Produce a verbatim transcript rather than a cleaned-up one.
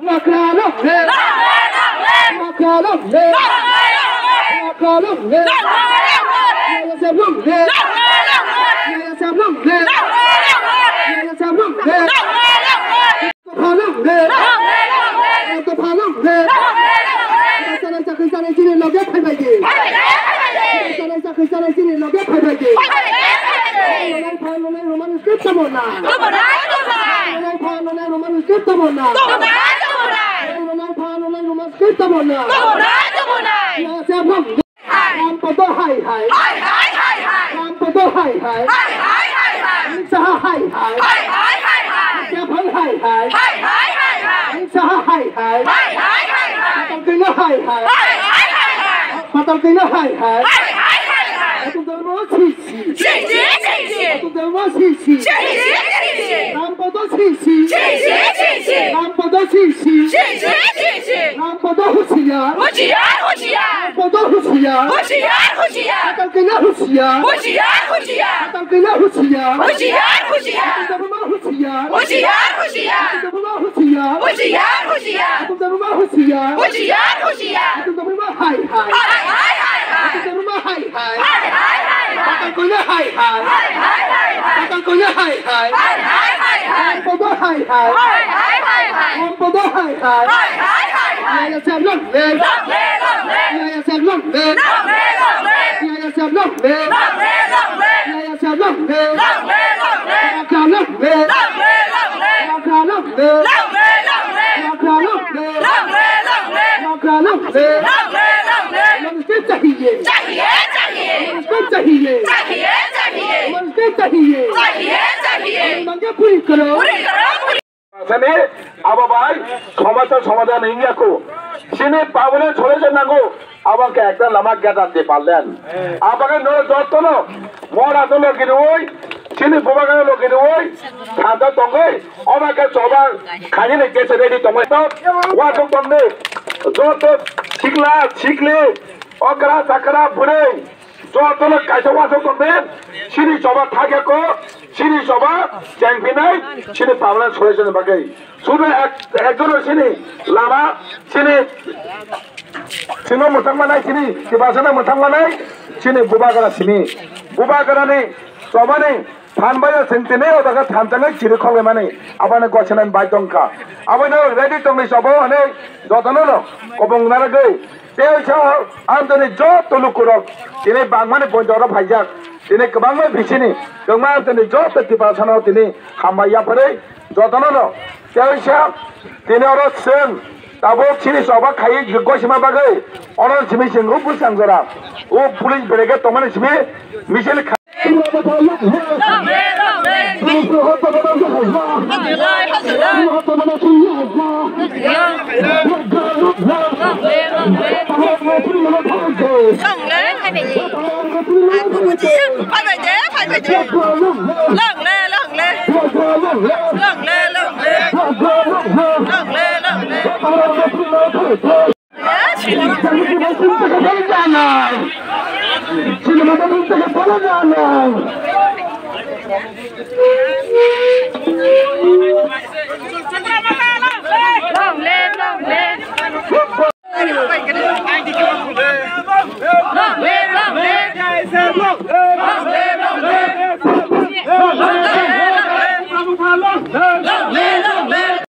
Bakra long live! Bakra long live! Bakra long live! Yaya Sep long live! Yaya Sep long live! Yaya Sep long live! Dopha long live! Dopha long live! Chini loge phaibai di! Chini loge phaibai di! Nunai pha nunai Roman script tamo na? Tamo na, tamo na. Nunai pha nunai Roman script tamo na? Tamo na, tamo na. Nunai pha nunai Roman script tamo na? Tamo na, tamo na. Yaya Sep long live! Ram Podo hai hai! Hai hai hai hai! Ram Podo hai hai! Hai hai hai hai! Saha hai hai! Hai hai hai hai! Japhang hai hai! Hai hai hai hai! Saha hai hai! Hai hai hai hai! Patal Kanya hai hai! Hai hai hai hai! Patal Kanya hai hai! Hai hai hai hai! Atum dharma si si! Si si si si! Atum dharma si si! Si si si si! Ram Podo si si! Si si si si! Ram Podo si si! Si si si si! Ram Podo husiar! Husiar, husiar! Ram Podo husiar! Husiar, husiar! Patal Kanya husiar! Husiar, husiar! Patal Kanya husiar! Husiar, husiar! Atum dharma husiar! Husiar, husiar! Atum dharma husiar! Husiar, husiar! Atum dharma husiar! Husiar, husiar! Atum dharma hai hai! Hai hai hai hai! Atum dharma hai hai! Hai hai hai hai! Patal Kanya hai hai! Hai hai hai hai! Patal Kanya hai hai! Hai hai hai hai! Ram Podo hai hai! Hai hai hai hai! Ram Podo hai hai! Hai hai hai hai! Yaya Sep long live! Long live, long live! Yaya Sep long live! Long live, long live! Yaya Sep long live! Long live, long live! Yaya Sep long live! Long live, long live! Bakra long live! Long live, long live! Bakra long live! Long live, long live! Bakra long live! Long live, long live! Bakra long live! Long live, long live! Roman script chahiye! Chahiye, chahiye! Roman script chahiye! Chahiye, chahiye! Roman script chahiye! Chahiye, chahiye! Roman ke puri karo! Puri karo, puri Sani abo bai somosa somadhan wngya kho. Sini permanent solution nango. Abo khe ekta lama geta di parlen. Abo khe no jotono mora to logi roi. Sini bubagra logi roi. Thanda tongoi. Obo khe choba khani ni kese ready tongoi. Wa to tongne. Joto sikla sikli. Okra chakra bwrwi. Jotono kaisa uansuk tongdi, chini choba thakya kok, chini choba chengphinai, chini permanent solution ni bagwi. Sudu ek, ekjono chini lama, chini, chini mwthang manai, chini Tiprasano mwthang manai, chini bubagra simi. Bubagrani chobani phan bai chwng tini o jaga thansa nai chiri khogwi mani, aboni gosina bai tongkha. Abono ready tongwi chobo hwnwi jotono no kobong narwgwi. Tei sa ang tini joto lukurok tini bangmani poito oro phaijak. Tini kwbangma bisini kwbangma ang tini joto Tiprasano tini hambai yapharwi jotono no. Tei sa tini oro chwng tabuk chini choba khaiwi gosima bagwi oro simi chwng o bwsang jora o police bereke tongmani simi misil kha-